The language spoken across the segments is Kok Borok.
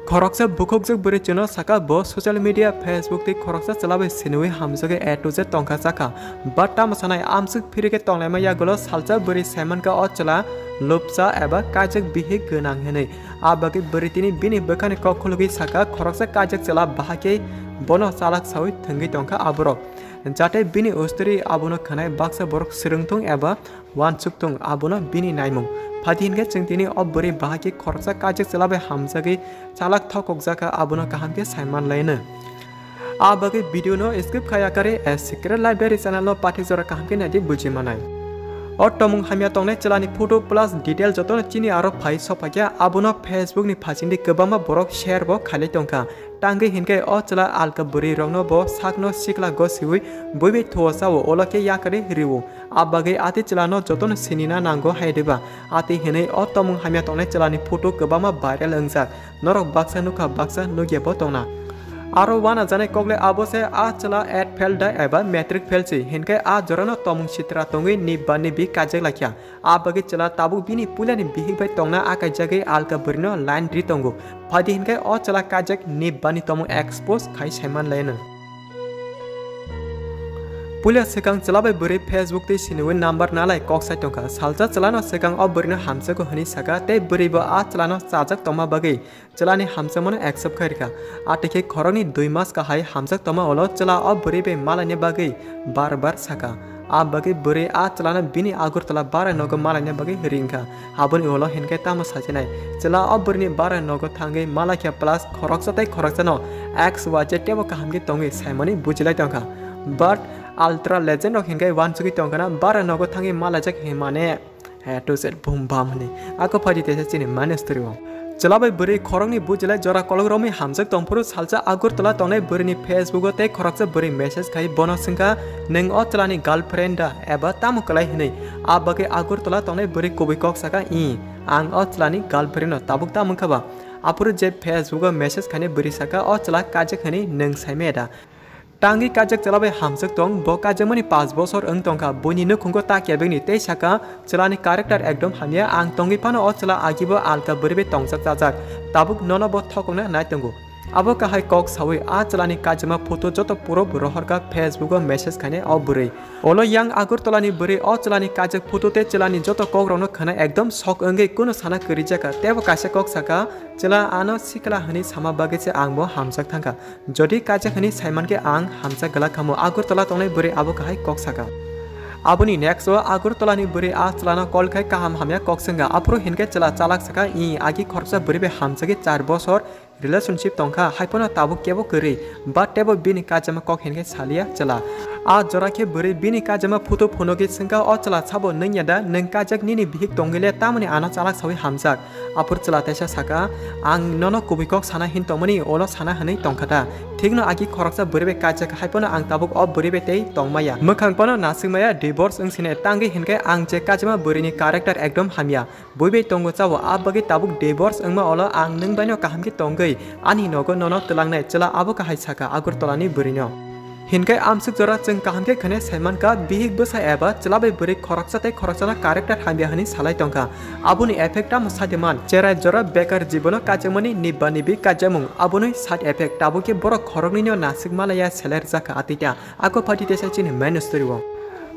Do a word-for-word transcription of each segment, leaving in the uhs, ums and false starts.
Khoroksa bukhukjwk bwrwi chwngno saka bo social media, Facebook tei khoroksa chwla bai siniwi hamjagwi A to Z tongkha chakha. But tamo sanai amswk phirikhe tonglaima yagulo salsa bwrwi saimankha o chwla lupsa eba kaijak bihik gwnang hinwi. A bagwi bwrwi tini bini bwkhani kok khulugwi saka khoroksa kaijak chwla bahai khe bono chalak sawi thwngwi tongkha aborok. Jate bini usturi abono khwnai baksa borok swrwngthung eba uansukthung abono bini naimung. Phadi hinkhe chwng tini o bwrwi bahai khe khoroksa kaijak chwla bai hamjagwi chalak thokokjakha abono kaham khe saiman laino. A bagwi video no skip khaya kare A Secret Library channel no pathik jora kaham khe naidi buji manai. O tomung hamya tongnai chwla ni photo plus detail jotono chini aro phai sophaikha abono Facebook ni phasingdi kwbangma borok share bo khailai tongkha. Tangwi hinkhe o chwla alka bwrwi rokno bo sakno sikla gosiwi buibai thuo chao olo khe yakarwi rio. A bagwi a tei chwlano jotono sinina nango hai diba? A tei hinwi o tomung hamya tongnai chwlani photo kwbangma viral wngjak. Norok baksa nukha, baksa nukya bo tongna. Aro uanajanai kokle abo se a chwla eight fail da eba matric fail si, hinkhe a jorano tomung sitra tongwi nibba nibbi kaijak laikha. A bagwi chwla tabuk bini puilani bihik bai tongna akaijagwi alka bwrwino line ri tongo. Phadi hinkhe o chwla kaijak nibbani tomung expose khai saiman laino. Puila swkang chwla bai bwrwi Facebook tei siniwi number nalai kok sai tongkha. Salsa chwlano swkang o bwrwino hamjago hwnwi saka tei bwrwibo a chwlano chajak tongma bagwi chwlani hamjakmano accept khai rwkha. Atwi khe khoroknwi dui mas kahai hamjak tongma ulo chwla o bwrwi bai malaina bagwi bar bar saka. A bagwi bwrwi a chwlano bini Agartala barai nogo malaina bagwi ringkha. Aboni ulo hinkhe tamo sachinai? Chwla o bwrwini barai nogo thangwi malaikha plus khoroksa tei khoroksano X Y Z teibo kaham khe tongwi saimani bujilai tongkha. But ultra legend rok hinkhe uansugwi tongkhana barai nogo thangwi malaijak hinmani. He to said boom bam hwnwi. Ako phaidi teisa chini mane story o. Chwla bai bwrwi khoroknwi bujilai jora kolok romwi hamjak tongphuru salsa Agartala tongnai bwrwini Facebook o tei khoroksa bwrwi message khai bono swngkha, "Nwng o chwlani girlfriend da eba tamo kwlai?" hwnwi. A bagwi Agartala tongnai bwrwi kubui kok saka, "Ih, ang o chwlani girlfriend no tabuk tamo wngkha ba?" Aphuru je Facebook o message khainai bwrwi saka, "O chwla kajak hwnwi nwng saimaya da?" Tangwi kajak chwla bai hamjak tong, bo kajakmani paanch bosor wng tongkha, buini nukhungo ta kebengni tei saka, "Chwlani character ekdom hamya, ang tongwi phano o chwla agibo alka bwrwi bai tongjak chajak, tabuk nono bo thokokna nai tongo." Abo kahai kok sawi a chwlani kajakma photo joto proof rohorkha Facebook o message khainai o bwrwi. Olo yang Agartala ni bwrwi o chwlani kajak photo tei chwlani joto kok rokno khna ekdom sok wngwi kunu sana kwrwi jakha, teibo kaisa kok saka, "Chwla ano sikla hwnwi sama bagwi se ang bo hamjak thangkha." Jodi kajak hwnwi saimankhe ang hamjak glak khamu Agartala tongnai bwrwi abo kahai kok saka. Aboni next o Agartala ni bwrwi a chwlano call khai kaham hamya kok swngkha. Aphuru hinkhe chwla chalak saka, "Ih, agi khoroksa bwrwi bai hamjagwi char bosor relationship tongkha, haiphano tabuk kebo kwrwi." But teibo bini kajama kok hinkhe saliya chwla. A jora khe bwrwi bini kajama photo phunugwi swngkha, "O chwla sabo nwngya da? Nwng kajak nini bihik tongwi le tamoni ano chalak sawi hamjak?" Aphuru chwla teisa saka, "Ang nono kubui kok sana hin tongmani, olo sana hwnwi tongkha da? Thikno agi khoroksa bwrwi bai kajak, haiphano ang tabuk o bwrwi bai tei tongmaya. Mwkhang phano naswkmaya, divorce wngsinai, tangwi hinkhe ang je kajama bwrwini character ekdom hamya. Bui bai tongo chao, a bagwi tabuk divorce wngma ulo ang nwng baino kaham khe tongwi ani nogo nono twlangnai," chwla abo kahai saka Agartala ni bwrwino. Hinkhe amswk jora chwng kaham khe khwnai saimankha, bihik bwsa eba chwla bai bwrwi khoroksa tei khoroksano character hamya hwnwi salai tongkha. Aboni effect tamo sadiman, cherai jora bekar jibono kaijakmani nibba nibi kaijakmung, aboni side effect tabuk khe borok khoroknwino naswk malaya seler jakha atita. Ako phaidi teisa chini main story o.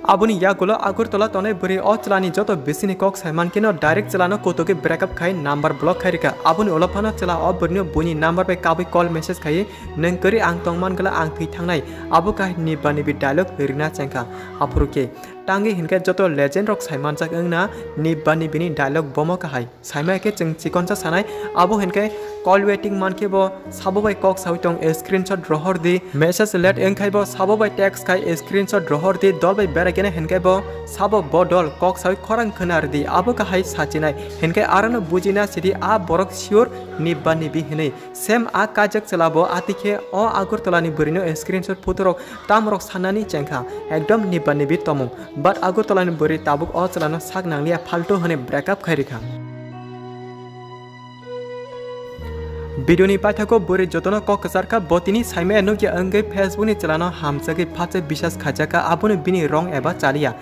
Aboni yagulo Agartala tongnai bwrwi o chwlani joto bisingni kok saimankhe no direct chwlano kotogwi break up khai number block khai rwkha. Aboni ulo phano chwla o bwrwino buini number bai kabui call message khai, "Nwng kwrwi ang tongman gla ang thwi thangnai." Abo kahai nibba nibi dialogue rwna chengkha. Aphuru khe tangwi hinkhe joto legend rok saimanjak wngna nibba nibini dialogue bomo kahai. Saimaya khe chwng chikonsa sanai, abo hinkhe call waiting mankhe bo sabo bai kok sawi tong, screenshot rohor di, message late wngkhai bo sabo bai text khai screenshot rohor di, dol bai berai kene hinkhe bo sabo bo dol kok sawi khorang khwna rwdi, abo kahai sachinai. Hinkhe arano bujina sidi a borok sure nibba nibi hinwi. Same a kajak chwla bo atikhe o Agartala ni bwrwino screenshot photo rok tamrok sanani chengkha, ekdom nibba nibi tomung. But Agartala ni bwrwi tabuk o chwlano sak nangliya, phalto hwnwi break up khai rwkha. Video ni paithago bwrwi jotono kok kwcharkha, bo tini saimaya nukya wngwi Facebook ni chwlano hamjagwi phatsa bisas khaijakha, abono bini rong eba chaliya.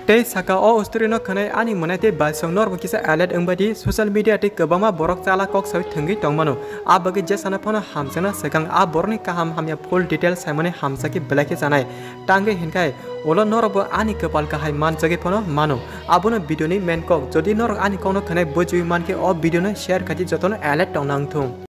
Tei saka o story no khwnai ani mwnai tei baisong norbo kisa alert wngbai di, social media tei kwbangma borok chala kok sawi thwngwi tongmano. A bagwi jesano phano hamjakna swkang a borokni kaham hamya full detail saimani hamjakhe belai khe chanai. Tangwi hinkhai ulo norokbo ani kwpal kahai manjagwi phano mano. Abono video ni main kok. Jodi norok ani kokno khwnai bujiwi mankhe o video no share khaidi jotono alert tongna wngthung.